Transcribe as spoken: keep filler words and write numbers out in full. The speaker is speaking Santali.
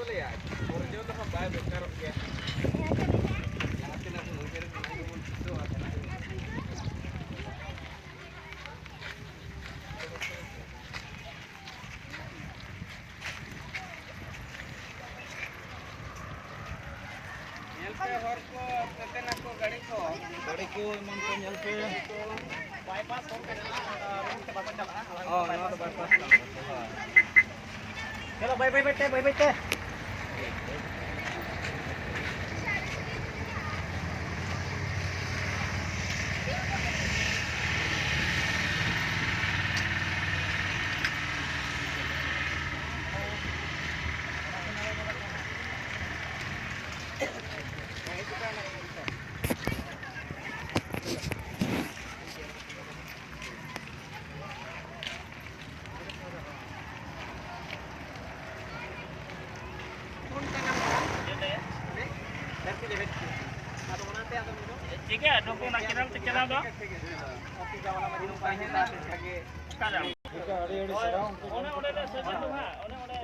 ᱚᱨᱡᱚ ᱫᱚ ᱦᱟᱸᱜ ᱵᱟᱭ ᱵᱮᱠᱟᱨᱚᱜ ᱜᱮᱭᱟ᱾ ᱡᱟᱦᱟᱸ ᱛᱤᱱᱟᱹᱜ ᱵᱚᱱ ᱩᱭᱦᱟᱹᱨ ᱠᱷᱟᱱ ᱜᱮᱵᱚᱱ ᱪᱷᱩᱴᱟᱹᱣᱟ᱾ ᱧᱮᱞ ᱯᱮ ᱦᱚᱨ ᱠᱚ, ᱱᱚᱛᱮᱱᱟᱜ ᱠᱚ ᱜᱟᱹᱰᱤ ᱠᱚ᱾ ᱜᱟᱹᱰᱤ ᱠᱚ ᱮᱢᱟᱱ ᱠᱚ ᱧᱮᱞ ᱯᱮ᱾ ᱵᱟᱭᱯᱟᱥ ᱦᱚᱨ ᱠᱟᱱᱟ, ᱚᱱᱟ ᱨᱳᱰ ᱛᱮ ᱵᱟᱠᱚ ᱪᱟᱞᱟᱜᱼᱟ᱾ ᱦᱳᱭ, ᱱᱚᱣᱟ ᱫᱚ ᱵᱟᱭᱯᱟᱥ ᱠᱟᱱᱟ᱾ ᱦᱳᱭ᱾ ᱪᱚᱞᱚ, ᱵᱟᱭ ᱵᱟᱭ ᱵᱟᱭ ᱛᱮ, ᱵᱟᱭ ᱵᱟᱭ ᱛᱮ᱾ ᱪᱤᱠᱟᱹ ᱰᱩᱵᱩ ᱚᱱᱟ ᱠᱮᱱᱟᱞ ᱛᱮ ᱪᱟᱞᱟᱣ ᱫᱚ? ᱚᱠᱟᱨᱮ? ᱚᱱᱮ ᱚᱸᱰᱮ ᱞᱮ ᱥᱮᱪᱮᱫ ᱫᱚ ᱦᱟᱸᱜ᱾